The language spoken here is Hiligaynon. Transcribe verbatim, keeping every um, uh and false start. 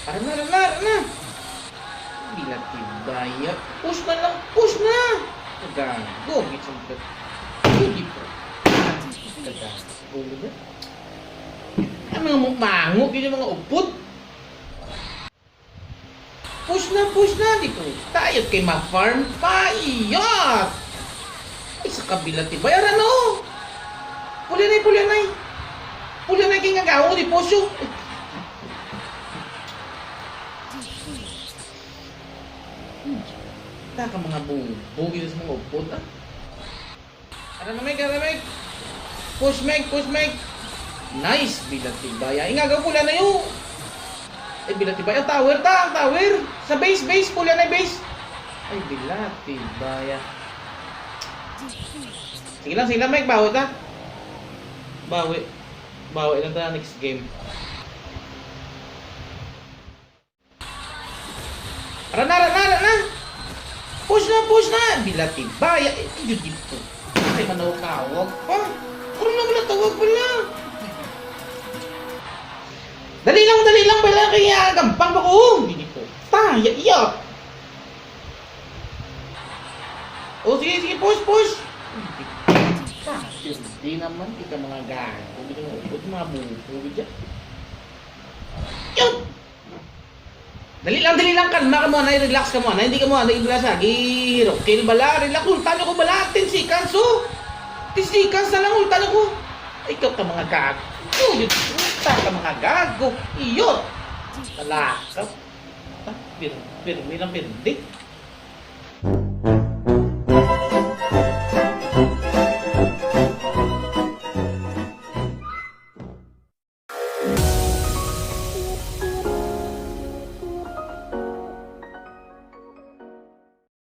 Ara na, ara na, ara na. Bilat ni Baya. Push na lang, push na. Kagago, gid sa mga. Hindi po. Kagago na. Ang mga mu-, mango, gid yung mga upod. Push na, push na. Di po. Tayo kay ma-farm pa. Iyot! Ay, sa kabilat ni Baya. Ara, no? Puli na, puli na. Puli na, kay nga gawo, di po siya. Hmm. Ta ka mga bu-, bugi sa mga upod, ah. Ara na, Meg, ara, Meg. Push, Meg, push, Meg. Nice, bilat ni Baya. Ingagaw, pula na yun. Ay, bilat ni Baya. Ang tower, ta, ang tower. Sa base, base, pula na yung base. Ay, bilat ni Baya. Sige lang, sige lang, Meg, bawi ta. Bawi. Bawi lang ta next game. Ara na, ara na, ara na. Push na, push na. Bilat ni Baya. Eh, yun dito. Ay, manawag-tawag pa. Karon na wala tawag pala. Dali lang, dali lang pala. Kaya gampang pa ko. Hindi po. Ta, iya, iya. O, sige, sige, push, push. Ta, hindi naman. Kita mga gago. Kita mga upod, mga buko, dyan. Yun. Dali lang, dali lang, kalma ka mo, anay, relax ka mo, anay, hindi ka mo, anay, relax, ah, gihiro, kill bala, relax, ultan ako bala, ten seconds, oh. Ten seconds na lang, ultan ako. Ikaw ka mga gago, yun, puta ka mga gago, iyo. Talakap. Ah, pir-, pirmi lang, pirmi.